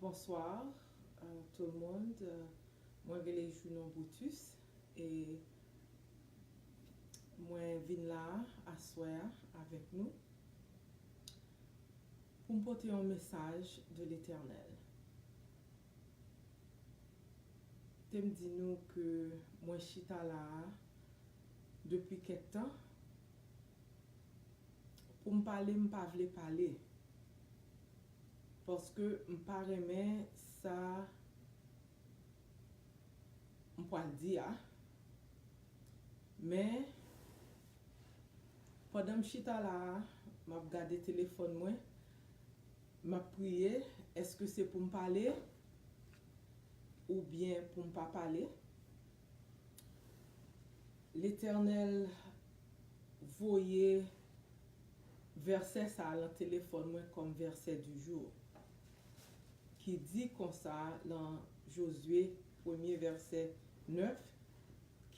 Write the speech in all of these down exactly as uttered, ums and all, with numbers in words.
Bonsoir, euh, tout le monde. Euh, mwen rele Junon Brutus e mwen vin la aswè a avèk nou pou m pote yon mesaj de Letènèl. Te m di nou ke mwen chita la a depi kèk tan. Pou m pale, m pa vle pale. Paske m pa renmen sa m pral di a. Men, pandan m chita la a, m ap gade telefòn mwen, m ap priye, èske se pou m pale oubyen pou m pa pale? Letènèl voye vèsè sa a lan telefòn mwen kòm vèsè du jour, ki di konsa lan Jozye premye vèsè nèf,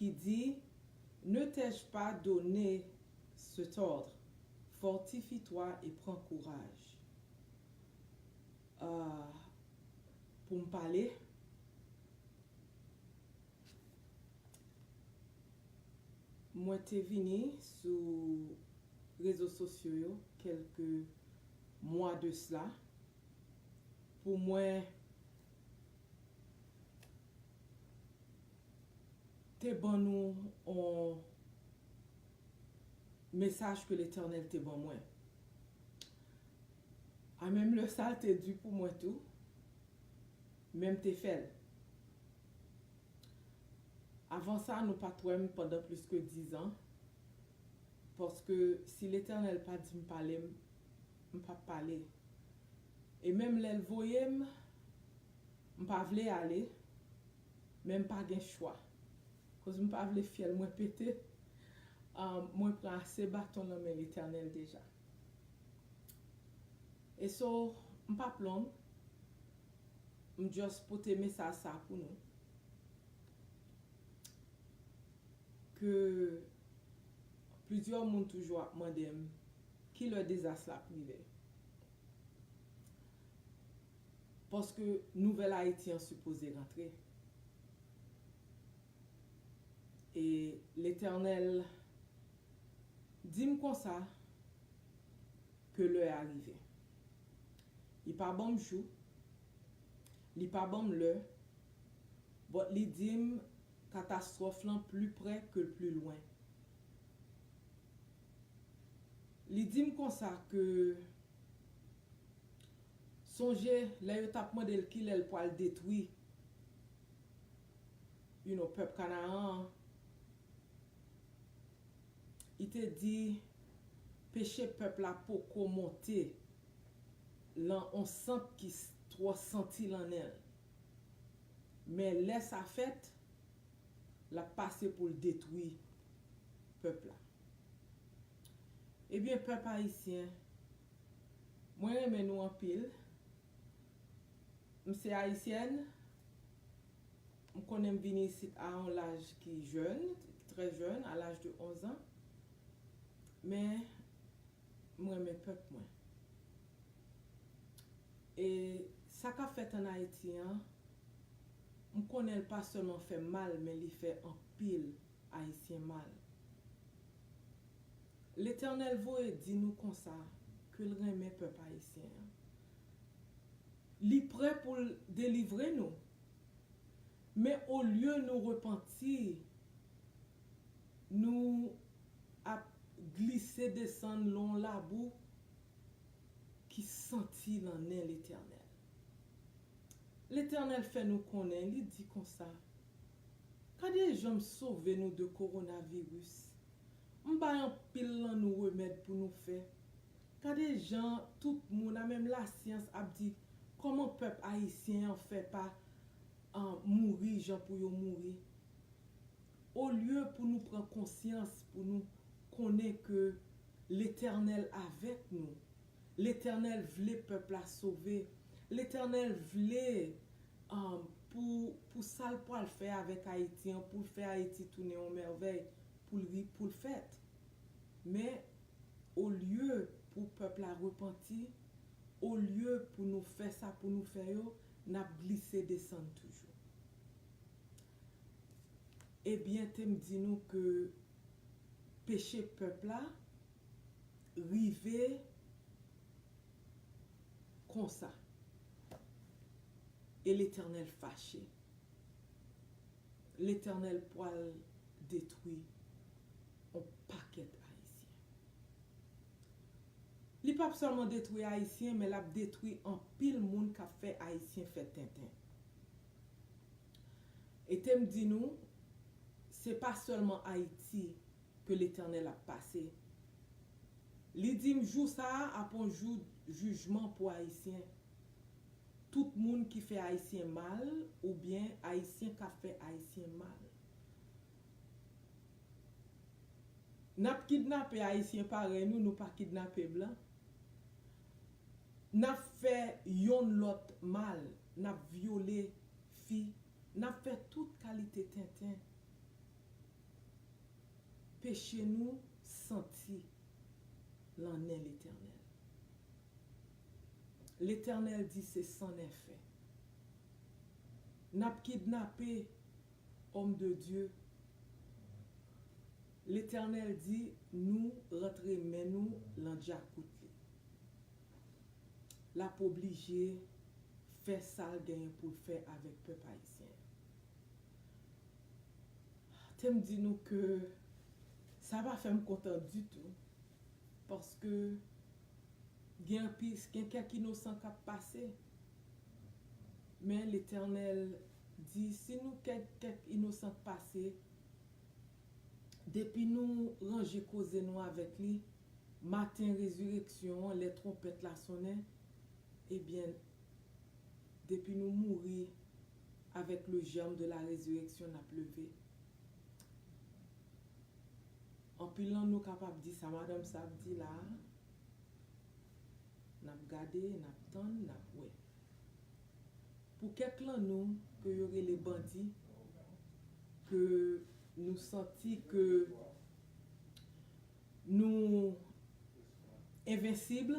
ki di, Ne t'ai-je pas donné cet ordre? Fortifie-toi et prends courage. Ah, pou m pale, mwen te vini sou rezo sosyo yo kèlke mwa de sla pou mwen te ban nou yon mesaj ke Letènèl te ban mwen. A menm lè sa l te di pou mwen tou, men m te fè l. Avan sa, nou pa t wè m pandan plis ke dizan, paske si Letènèl pa di m pale, m, m p ap pale. E menm lè l voye m, m pa vle ale, men m pa gen chwa. Koz m pa vle fyèl mwen pete, ah, mwen pran ase baton nan men Letènèl deja. E so, m p ap long, m just pote mesaj sa pou nou. Ke plizyè moun toujou ap mande m ki lè dezas la ap rive. Paske nouvèl Ayiti an sipoze rantre. E Letènèl di m konsa ke lè a rive. Li pa ban m jou, li pa ban m lè, but li di m katastwòf lan pli prè ke l pli lwen. Li di m konsa ke sonje lè yo t ap mande l kilè l pral detwi, you know, pèp Kanaran an, li te di peche pèp la poko monte lan on sant ki s-, twò santi lan nen l. Men lè sa fèt, l ap pase pou l detwi pèp la. Ebyen, pèp ayisyen, mwen renmen nou anpil. M se ayisyèn. M konnen m vini isit a yon laj ki jèn, trè jèn, a laj de onz an. Men, m renmen pèp mwen. E sa k ap fèt ann Ayiti an, m konnen l pa sèlman fè m mal, men li fè anpil Ayisyen mal. Letènèl voye di nou konsa ke l renmen pèp ayisyen an. Li prè pou l delivre nou. Men olye nou repanti, nou ap glise desann lan labou ki santi lan nen Letènèl. Letènèl fè nou konnen, li di konsa, gade jan m sove nou de kowonaviris. M bay anpil lan nou remèd pou nou fè. Gade jan tout moun, a menm lasyans, ap di kòman pèp ayisyen an fè pa, ah, mouri jan pou yo mouri. Olye pou nou pran konsyans, pou nou konnen ke Letènèl avèk nou, Letènèl vle pèp la sove, Letènèl vle, um, pou, pou sa l pral fè avèk Ayiti an, pou l fè Ayiti tounen yon mèvèy, pou l ri, pou l fèt. Men, olye pou pèp la repanti, olye pou nou fè sa pou nou fè yo, N ap glise desann toujou. Ebyen, te m di nou ke peche pèp la rive konsa. E Letènèl fache. Letènèl pral detwi yon pakèt Ayisyen. Li p ap sèlman detwi Ayisyen, men l ap detwi anpil moun k ap fè Ayisyen fè tenten. E te m di nou, se pa sèlman Ayiti ke Letènèl ap pase. Li di m jou sa a ap yon jou jijman pou Ayisyen. Tout moun ki fè Ayisyen mal, oubyen Ayisyen k ap fè Ayisyen mal. N ap kidnape Ayisyen parèy nou, nou pa kidnape blan. N ap fè yonn lòt mal, n ap vyole fi, n ap fè tout kalite tenten. Peche nou santi lan nen Letènèl. Letènèl di se san nèfè. N ap kidnape òm de Dye. Letènèl di nou rantre men nou lan djakout li. L ap oblije fè sa l genyen pou l fè avèk pèp ayisyen an. Te m di nou ke sa pa fè m kontan ditou, paske gen anpil, gen kèk inosan k ap pase. Men Letènèl di, si nou kèk, kèk inosan k pase, depi nou ranje koze nou avèk li, maten rezireksyon an, lè twonpèt la sonnen, ebyen, depi nou mouri, avec le germe de la résurrection, n ap leve. Anpil nan nou kapab di sa madanm sa ap di la a. N ap gade, n ap tann, n ap wè. Pou kèk lan nou ke yo rele bandi, ke nou santi ke nou envensib,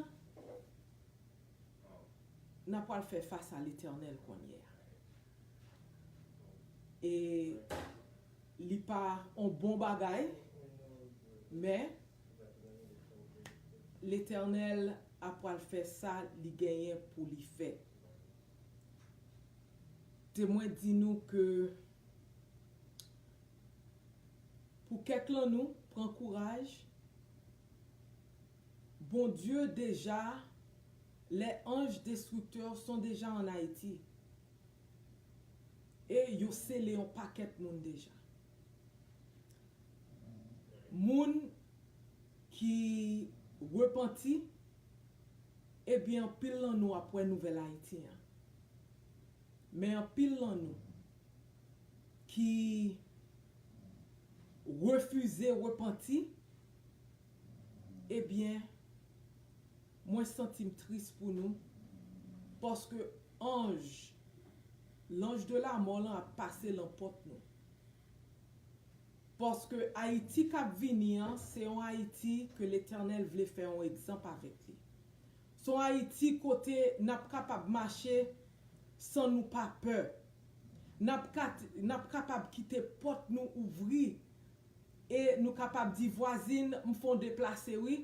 n ap pral fè fas a Letènèl kounye a. E li pa on bon bagay, men Letènèl ap pral fè sa li genyen pou li fè. Te mwen di nou ke pou kèk lan nou, pran kouraj. Bondye deja, les anges destructeurs sont déjà en Haïti. E yo sele yon pakèt moun deja. Moun ki repanti, ebyen, anpil lan nou ap wè nouvèl Ayiti an. Men anpil lan nou ki refize repanti, ebyen, mwen santi m tris pou nou, paske anj, l'ange de la mort lan ap pase lan pòt nou. Paske Ayiti k ap vini an, se yon Ayiti ke Letènèl vle fè yon egzanp avèk li. Se yon Ayiti kote n ap kapab mache san nou pa pè. N ap kat-, n ap kapab kite pòt nou ouvri e nou kapab di, vwazin, m fè w deplase wi.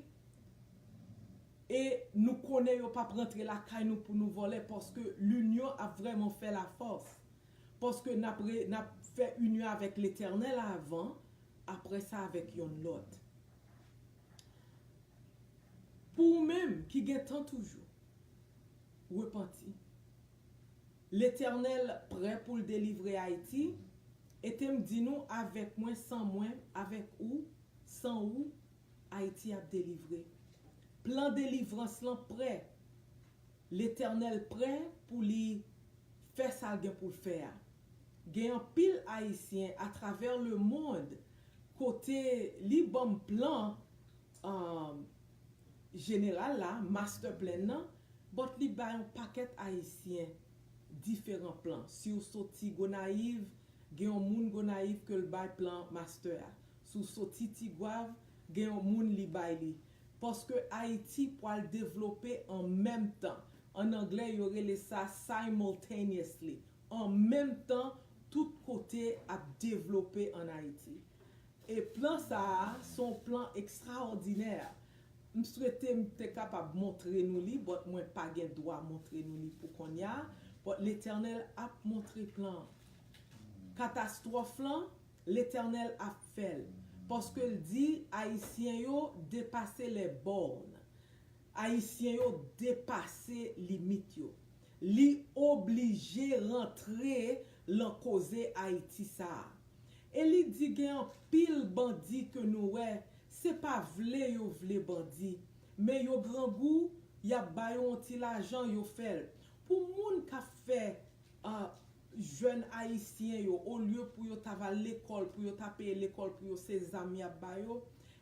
E nou konnen yo p ap rantre lakay nou pou nou vòlè, paske linyon ap vrèman fè lafòs. Paske n ap re-, n ap fè inyon avèk Letènèl avan, apre sa avèk yonn lòt. Pou ou menm ki gen tan toujou, repanti. Letènèl prè pou l delivre Ayiti, e te m di nou, avèk mwen, san mwen, avèk ou, san ou, Ayiti ap delivre. Plan delivrans lan prè. Letènèl prè pou li fè sa l gen pou l fè a. Gen anpil Ayisyen atravè lemonn kote li ban m plan, um, jeneral la, master plan nan, but li bay yon pakèt Ayisyen diferan plan. Si w soti Gonayiv, gen yon moun Gonayiv ke l bay plan master a. Si w soti Tigwav, gen yon moun li bay li. Paske Ayiti pral devlope an menm tan. An anglè, yo rele sa simultaneously. An menm tan, tout kote ap devlope ann Ayiti. E plan sa a, se yon plan ekstraòdinè. M swete m te kapab montre nou li, but mwen pa gen dwa montre nou li pou kounye a. But Letènèl ap montre plan an. Katastwòf lan, Letènèl ap fè l. Paske l di, Ayisyen yo depase les bornes. Ayisyen yo depase limit yo. Li oblije rantre lan koze Ayiti sa a. E li di gen anpil bandi ke nou wè, se pa vle yo vle bandi. Men yo grangou, y ap ba yo yon ti lajan, yo fè l. Pou moun k ap fè, ah, jèn ayisyen yo, olye pou yo ta va lekòl, pou yo ta peye lekòl pou yo, se zam y ap ba yo,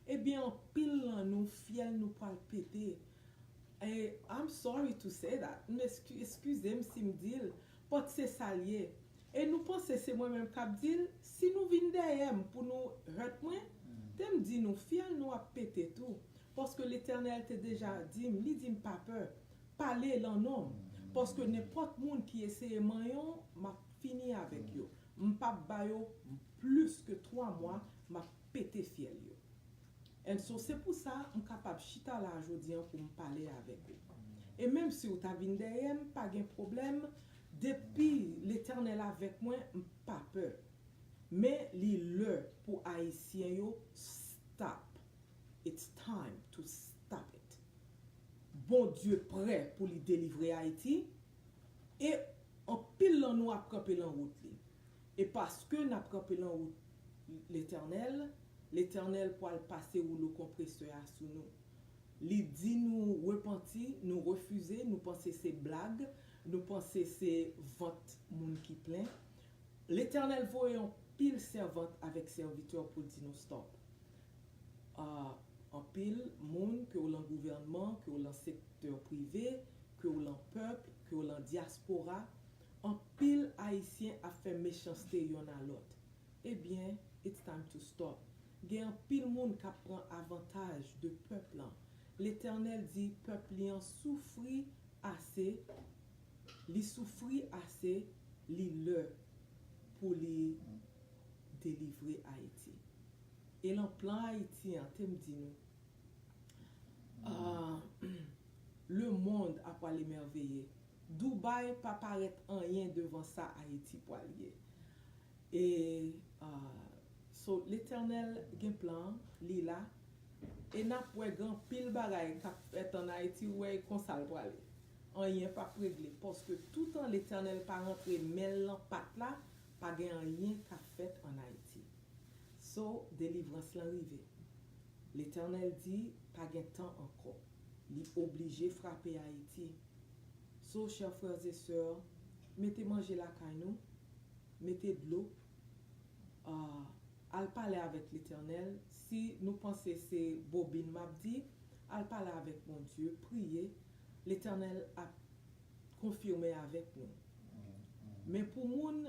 ebyen, anpil lan nou, fyèl nou pral pete. E, I'm sorry to say that. M eski-, eskize m si m di l, but se sa l ye. E nou panse se mwen menm k ap di l? Si nou vin dèyè m pou nou hurt mwen, te m di nou, fyèl nou ap pete tou. Paske Letènèl te deja di m, li di m pa pè. Pale lan non m. Paske nenpòt moun ki eseye manyen w, m ap fini avèk yo. M p ap ba yo plis ke twa mwa, m ap pete fyèl yo. And so, se pou sa m kapab chita la jodi an pou m pale avèk ou. E menm si w ta vin dèyè m, pa gen pwoblèm. Depi Letènèl avèk mwen, m pa pè. Men li lè pou Ayisyen yo stop. It's time to stop it. Bondye prè pou li delivre Ayiti. E anpil lan nou ap kanpe lan wout li. E paske n ap kanpe lan wout Letènèl, Letènèl pral pase woulo konpresè a sou nou. Li di nou repanti, nou refize, nou panse se blag, nou panse se vant moun ki plen. Letènèl voye yon pil sèvant avèk sèvitè pou l di nou stop. Ah, anpil moun, ke w lan gouvènman, ke w lan sektè prive, ke w lan pèp, ke w lan dyaspora, anpil Ayisyen ap fè mechanste yonn a lòt. Ebyen, it's time to stop. Gen anpil moun k ap pran avantaj de pèp lan. Letènèl di pèp li an soufri ase, li soufri ase, li lè pou li delivre Ayiti. E lan plan Ayiti an, te m di nou, ah, lemonn ap pral emèveye. Dubai pa parèt anyen devan sa Ayiti pral ye. E, ah, so, Letènèl gen plan, li la. E n ap wè gen anpil bagay k ap fèt ann Ayiti, ou wè e konsa l prale. Anyen p ap regle, paske toutan Letènèl pa rantre men l lan pat la, pa gen anyen k ap fèt ann Ayiti. So, delivrans lan rive. Letènèl di, pa gen tan ankò. Li oblije frape Ayiti. So, chè frè e sè, mete manje lakay nou, mete dlo, ah, al pale avèk Letènèl. Si nou panse se bobin m ap di, al pale avèk Bondye, priye. Letènèl ap konfime avèk nou. Men pou moun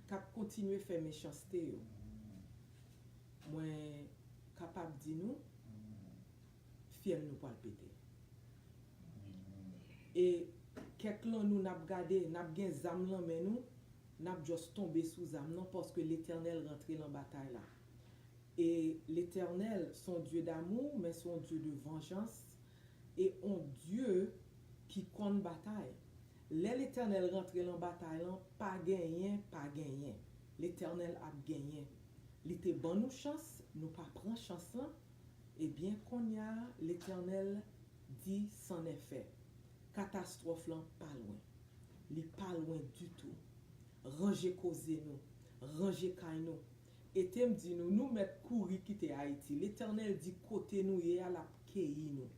k ap kontinye fè mechanste yo, mwen kapab di nou, fyèl nou pral pete. E kèk lan nou n ap gade, n ap gen zam lan men nou, n ap just tonbe sou zam nan, paske Letènèl rantre lan batay la. E Letènèl se yon Dye damou, men se yon Dye de vanjans, e yon Dye ki konn batay. Lè Letènèl rantre lan batay lan, pa genyen, pa genyen. Letènèl ap genyen. Li te ban nou chans, nou pa pran chans lan. Ebyen, kounye a, Letènèl di c'en est fait. Katastwòf lan pa lwen. Li pa lwen ditou. Ranje koze nou. Ranje kay nou. E te m di nou, nou mèt kouri kite Ayiti. Letènèl di kote nou ye a, l ap keyi nou.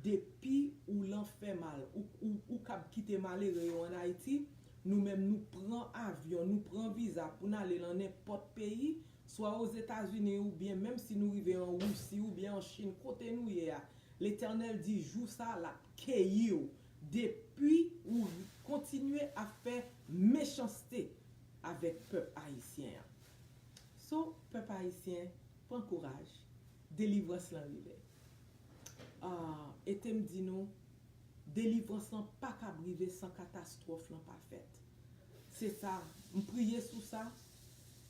Depi ou lan fè mal, ou, ou, ou kab kite malere yo ann Ayiti, nou menm nou pran avyon, nou pran viza pou n ale lan nenpòt peyi, swa Ozetazini oubyen menm si nou rive an Wisi oubyen an Chin, kote nou ye a, Letènèl di jou sa a l ap keyi w depi ou kontinye ap fè mechanste avèk pèp ayisyen an. So, pèp ayisyen, pran kouraj, delivrans lan rive. Ah, e te m di nou, Delivrans lan pa kab rive san katastwòf lan pa fèt. Se sa, m priye sou sa,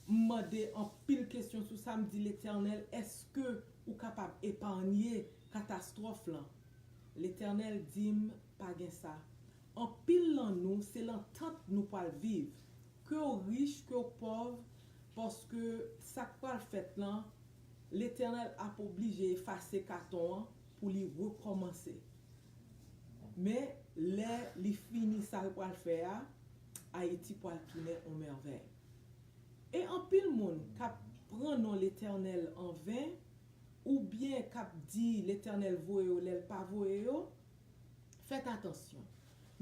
m mande anpil kesyon sou sa, m di, Letènèl, èske ou kapab epanye katastwòf lan? Letènèl di m, pa gen sa. Anpil lan nou, se lan tant nou pral viv. Ke w rich, ke w pòv, paske sa k pral fèt lan, Letènèl ap oblije efase katon an pou li rekòmanse. Men, lè li fini sa l pral fè a, Ayiti pral tounen on mèvèy. E anpil moun k ap pran non Letènèl an ven, oubyen k ap di Letènèl voye yo lè l pa voye yo, fèt atansyon.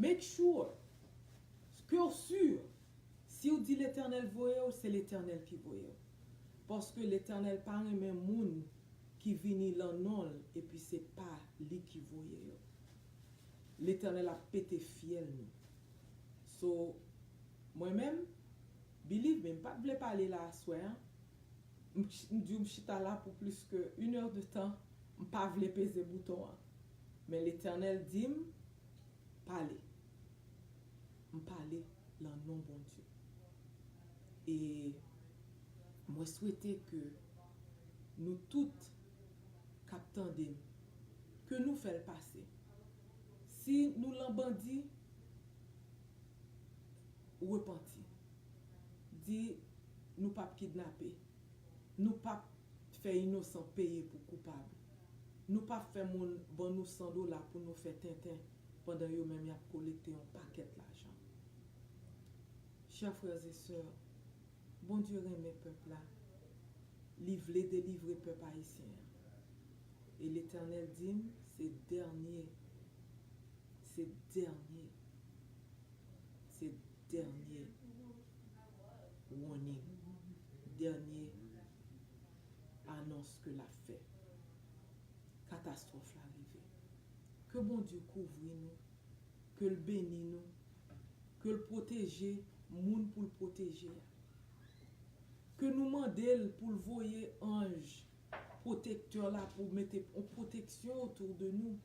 Make sure ke w si, si w di Letènèl voye w, se Letènèl ki voye w. Paske Letènèl pa renmen moun ki vini lan non l epi se pa li ki voye yo. Letènèl ap pete fyèl nou. So, mwen menm, believe me, m pa t vle pale la aswè a. M ch- m di w m chita la pou plis ke une heure de temps, m pa vle peze bouton an. Men Letènèl di m, pale. M pale lan non Bondye. E mwen swete ke nou tout k ap tande m, ke nou fè l pase. Si nou lan bandi, repanti. Di, nou p ap kidnape. Nou p ap fè inosan peye pou koupab. Nou p ap fè moun ban nou san dola pou nou fè tenten, pandan yo menm y ap kolekte yon pakèt lajan. Chè frè e sè, Bondye renmen pèp la. Li vle delivre pèp ayisyen an. E Letènèl di m, se dènye, se dènye, se dènye warning, dènye anons ke l ap fè. Katastwòf la rive. Ke Bondye kouvri nou, ke l beni nou, ke l pwoteje moun pou l pwoteje a. Ke nou mande l pou l voye anj pwotektè la pou mete yon pwoteksyon otou de nou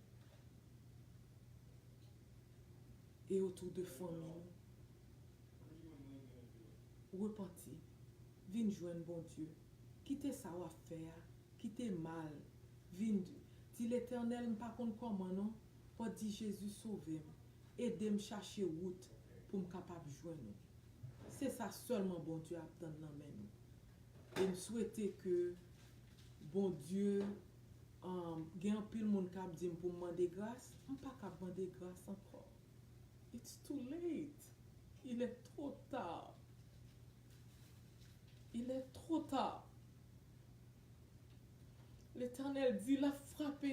e otou de fanmi nou. Repanti. Vin jwenn Bondye. Kite sa w ap fè a. Kite mal. Vin di, Letènèl, m pa konn kòman non. Pòt di, Jezi, sove m. Ede m chache wout pou m kapab jwenn ou. Se sa sèlman Bondye ap tann nan men nou. E m swete ke Bondye, um, gen anpil moun k ap di m pou m mande gras. M pa kab mande gras ankò. It's too late. Il est trop tard. Il est trop tard. Letènèl di l ap frape.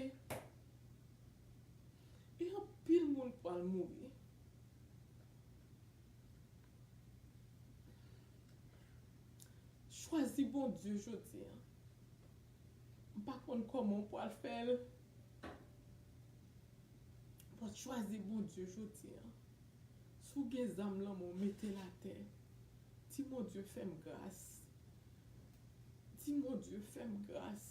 E anpil moun pral mouri. Chwazi Bondye jodi a. M pa konn kòman w pral fè l. But chwazi Bondye jodi a. Si w gen zam lan men w, mete l atè. Di Bondye fè m gras. Di Bondye fè m gras.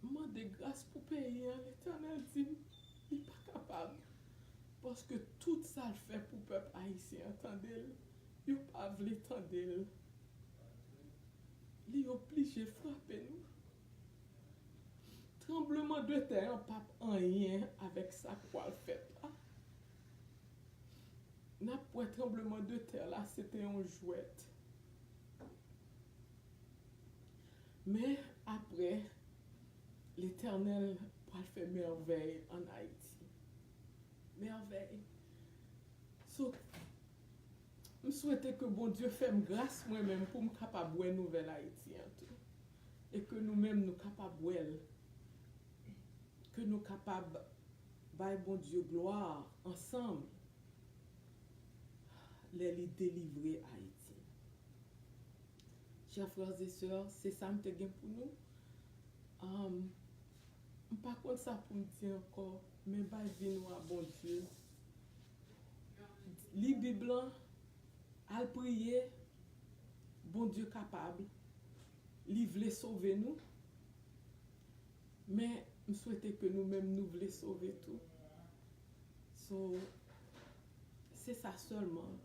M mande gras pou peyi an, Letènèl di m li pa kapab. Paske tout sa l fè pou pèp ayisyen an tande l, yo pa vle tande l. Li oblije frape nou. Tranbleman de tè an p ap anyen avèk sa k pral fèt la. N ap wè tranbleman de tè la se te yon jwèt. Men apre, Letènèl pral fè mèvèy ann Ayiti. Mèvèy. So, m swete ke Bondye fè m gras mwen menm pou m kapab wè nouvèl Ayiti an tou. E ke nou menm nou kapab wè l. Ke nou kapab bay Bondye glwa ansanm lè li delivre Ayiti. Chè frè e sè, se sa m te gen pou nou. Um, m pa konn sa pou m di ankò, men bay vi nou a Bondye. Li Bib lan, al priye, Bondye kapab, li vle sove nou. Men, m swete ke nou menm nou vle sove tou. So, se sa sèlman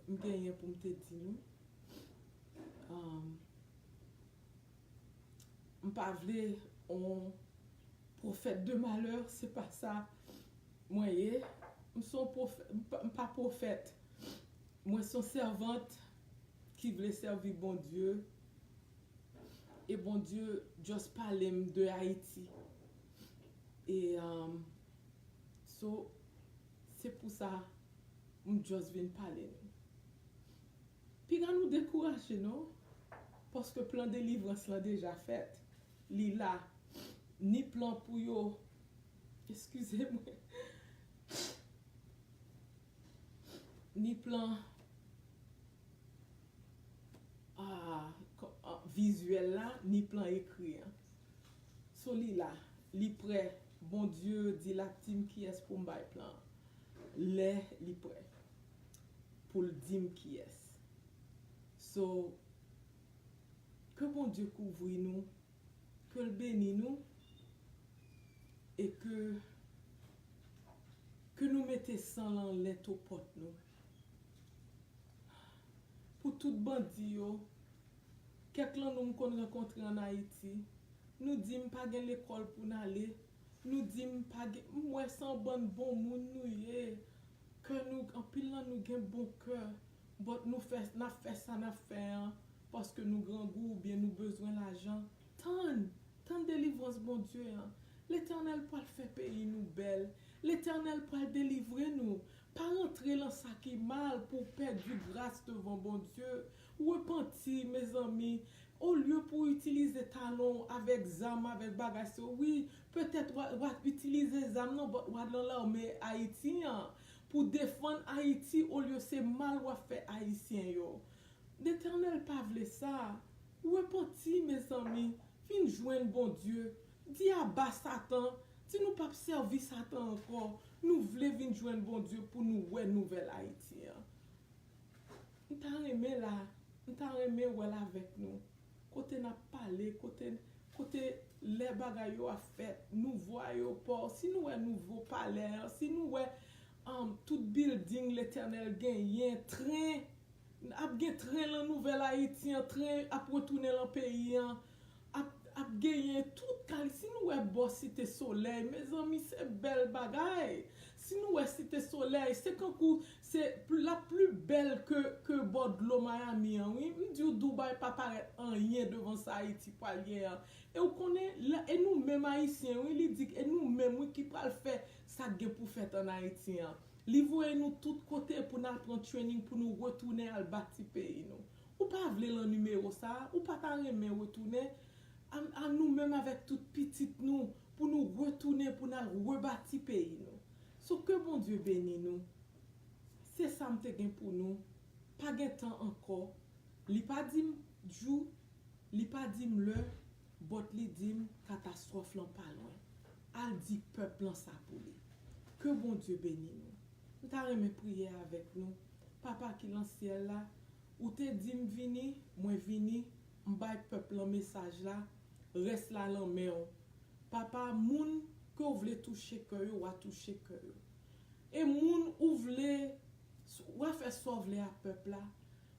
m genyen pou m te di nou. Um, m pa vle on pwofèt de malè, se pa sa mwen ye. M se on pwofè-, m pa, m pa pwofèt. Mwen se on sèvant ki vle sèvi Bondye. E Bondye just pale m de Ayiti. E, um, so, se pou sa m just vin pale nou. Piga nou dekouraje non, paske plan delivrans lan deja fèt. Li la. Ni plan pou yo, eskize mwen, ni plan, ah, kò-, ah, vizyèl la, ni plan ekri an. So li la, li prè. Bondye di l ap di m kiyès pou m bay plan an. Lè li prè pou l di m kiyès. So, ke Bondye kouvri nou, ke l beni nou, e ke, ke nou mete san lan lento pòt nou. Pou tout bandi yo, kèk lan nou m konn rankontre ann Ayiti, nou di m pa gen lekòl pou n ale, nou di m pa gen, m wè se yon bann bon moun nou ye, kè nou, anpil lan nou gen bon kè, but nou fè, n ap fè sa n ap fè an, paske nou grangou oubyen nou bezwen lajan. Tann, tann delivrans Bondye an. Letènèl pral fè peyi nou bèl. Letènèl pral delivre nou. Pa rantre lan sa ki mal pou w pèdi gras devan Bondye. Repanti, mezanmi. Olye pou w itilize talon w avèk zam, avèk bagay sa yo, wi, petèt w a, w a itilize zam nan, but w a nan lame Ayiti an pou defann Ayiti, olye se mal w ap fè Ayisyen yo. Letènèl pa vle sa. Repanti, mezanmi. Vin jwenn Bondye. Di aba Satan. Di nou p ap sèvi Satan ankò. Nou vle vin jwenn Bondye pou nou wè nouvèl Ayiti an. M ta renmen la, m ta renmen wè l avèk nou. Kote n ap pale, kote, kote lè bagay yo ap fèt, nouvo ayewopò, si nou wè nouvo palè an, si nou wè, um, tout bilding Letènèl genyen, tren, ap gen tren lan Nouvèl Ayiti an, tren ap retounen lan peyi an, ap, ap genyen tout kal-, si nou wè bò Site Solèy, mezanmi, se bèl bagay. Si nou wè Site Solèy, se kankou, se pl-, l ap pli bèl ke, ke bò dlo Miami an, wi. M di w, Dubai pa parèt anyen devan sa Ayiti pral gen an. E w konnen, la, e nou menm Ayisyen, wi, li di, e nou menm, wi, ki pral fè sa k gen pou fèt ann Ayiti an. Li voye nou tout kote pou n al pran training, pou nou retounen al bati peyi nou. Ou pa vle lan nimewo sa a, ou pa ta renmen retounen, a, a nou menm avèk tout pitit nou, pou nou retounen, pou n al rebati peyi nou. So, ke Bondye beni nou. Se sa m te gen pou nou. Pa gen tan ankò. Li pa di m jou, li pa di m lè, but li di m katastwòf lan pa lwen. Al di pèp lan sa pou li. Ke Bondye beni nou. M ta renmen priye avèk nou. Papa ki lan syèl la, ou te di m vini, mwen vini, m bay pèp lan mesaj la, rès la lan men w. Papa, moun ke w vle touche kè yo, w a touche kè yo. E moun ou vle, w a fè sa w vle a pèp la.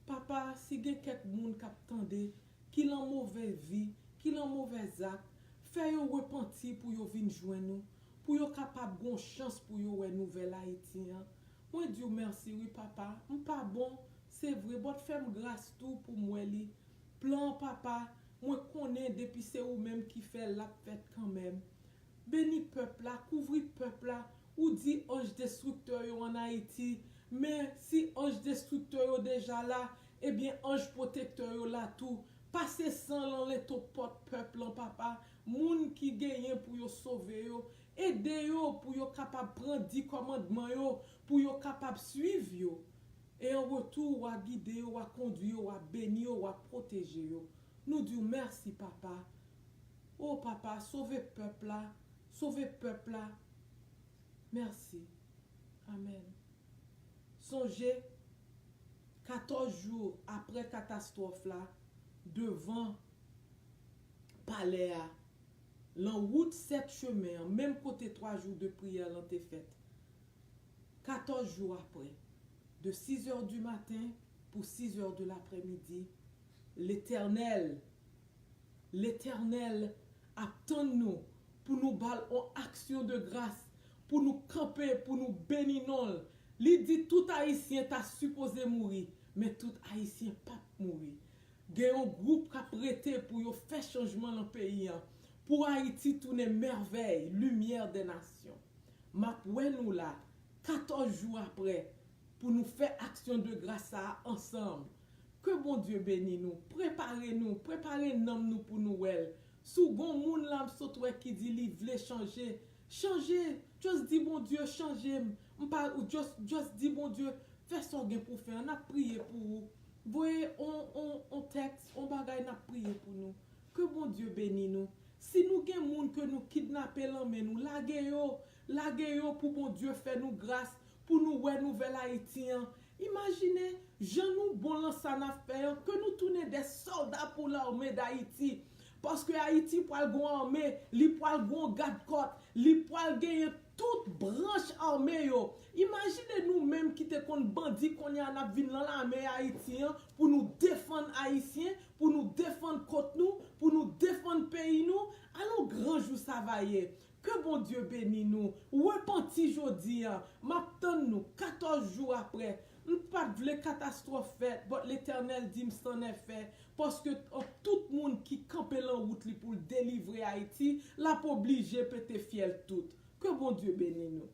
Papa, si gen kèk moun k ap tande, ki lan movè vi, ki lan movè zak, fè yo repanti pou yo vin jwenn ou, pou yo kapab gon chans pou yo wè nouvèl Ayiti an. Mwen di w mèsi wi, Papa. M pa bon, se vre, but fè m gras tou pou m wè li. Plan an, Papa, mwen konnen depi se ou menm ki fè l, l ap fèt kanmenm. Beni pèp la, kouvri pèp la. Ou di anj destriktè yo ann Ayiti, men si anj destriktè yo deja la, ebyen anj pwotektè yo la tou. Pase san lan lento pòt pèp lan, Papa. Moun ki genyen pou yo sove yo, ede yo pou yo kapab pran di kòmandman yo, pou yo kapab swiv yo. E an retou, w a gide yo, w a kondwi yo, w a beni yo, w a pwoteje yo. Nou di w mèsi, Papa. O Papa, sove pèp la, sove pèp la. Mèsi. Amèn. Sonje, katòz jou apre katastwòf la, devan palè a, lan wout sèt chemen an, menm kote twa jou de priyè lan te fèt, Katòz jou apre, de six heures du matin pou six heures de l'après-midi, Letènèl, Letènèl ap tann nou pou nou ba l yon aksyon de gras, pou nou kanpe, pou nou beni non l. Li di tout Ayisyen ta sipoze mouri, men tout Ayisyen p ap mouri. Gen yon gwoup k ap rete pou yo fè chanjman nan peyi an, pou Ayiti tounen mèvèy, limyè dè nasyon. M ap wè nou la, katòz jou apre, pou nou fè aksyon de gras sa a ansanm. Ke Bondye beni nou. Prepare nou, prepare nanm nou pou nou wè l. Si w gen yon moun la m sot wè ki di li vle chanje, chanje. Just di Bondye, chanje m. M pa, just, just di Bondye, fè sa w gen pou fè an. N ap priye pou ou. Voye on, on, on tèks, on bagay, n ap priye pou nou. Ke Bondye beni nou. Si nou gen moun ke nou kidnape lan men nou, lage yo. Lage yo pou Bondye fè nou gras, pou nou wè nouvèl Ayiti an. Imajine jan nou bon lan sa n ap fè an, ke nou tounen de sòlda pou lame d Ayiti. Paske Ayiti pral gon ame, li pral gon gadkòt, li pral genyen tout branch ame yo. Imajine nou menm ki te konn bandi, kounye a n ap vin lan lame Ayiti an pou nou defann Ayisyen, pou nou defann kont nou, pou nou defann peyi nou. Alon gran jou sa va ye. Ke Bondye beni nou. Repanti jodi a. M ap tann nou katòz jou apre. M pa t vle katastwòf fèt, but Letènèl di m c'en est fait. Paske tout moun ki kanpe lan wout li pou l delivre Ayiti, l ap oblije pete fyèl tout. Ke Bondye beni nou.